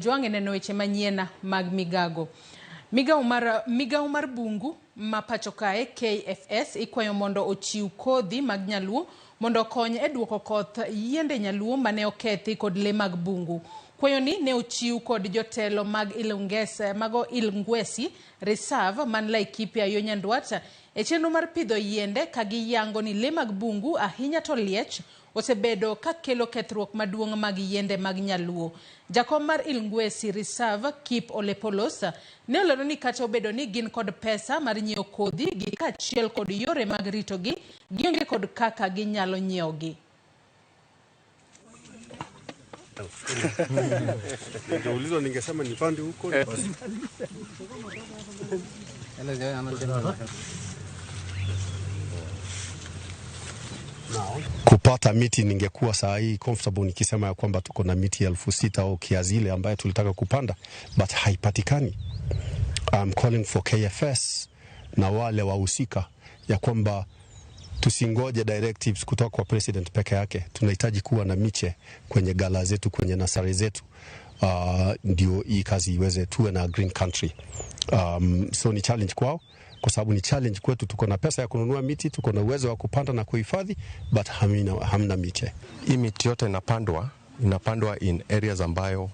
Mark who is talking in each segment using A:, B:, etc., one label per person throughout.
A: Jwang' e neno weche manyien mag migago. Migawo mar bungu ma pacho kae, KFS, ikwayo mondo ochiw kodhi mag nyaluo mondo okony e duoko koth yiende nyaluo mane okethi kod lee mag bungu. Kwayoni ne ochiw kod jotelo mag mago Ilngwesi Reserve man Laikipia yo nyandwat e chenro mar pidho yiende, ka giyango ni lee mag bungu, ahinya to liech, osebedo ka kelo kethruok maduong' mag yiende mag nyaluo. Jakom mar Ilngwesi Reserve, Kip Olepolos, ne olero ni kata obedo ni gin kod pesa mar nyiewo kodhi gi kaachiel kod yore mag ritogi, gionge kod kaka ginyalo nyiewogi.
B: Ningeulizwa ningesema nipande huko basi.
C: Kupata miti, ningekuwa saa hii comfortable nikisema ya kwamba tuko na miti 6,000 au kiasi ile ambayo tulitaka kupanda, but haipatikani. I'm calling for KFS na wale wahusika ya kwamba tusingoje directives kutoka kwa president peke yake. Tunahitaji kuwa na miche kwenye ghala zetu, kwenye nursery zetu, ndio hii kazi iweze, tuwe na green country. So ni challenge kwao kwa sababu ni challenge kwetu. Tuko na pesa ya kununua miti, tuko na uwezo wa kupanda na kuhifadhi, but hamna miche.
D: Hii miti yote inapandwa in areas ambayo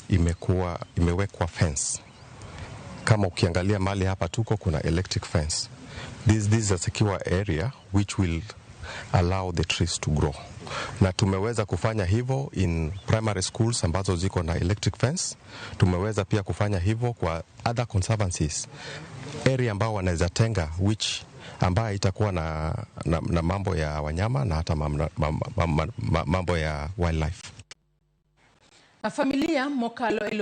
D: imekuwa imewekwa fence. Kama ukiangalia mahali hapa tuko, kuna electric fence. This is a secure area which will allow the trees to grow, na tumeweza kufanya hivyo in primary schools ambazo ziko na electric fence. Tumeweza pia kufanya hivyo kwa other conservancies area ambao wanaweza tenga which ambayo itakuwa na mambo ya wanyama na hata mambo ya wildlife.
A: Familia mokalo 1000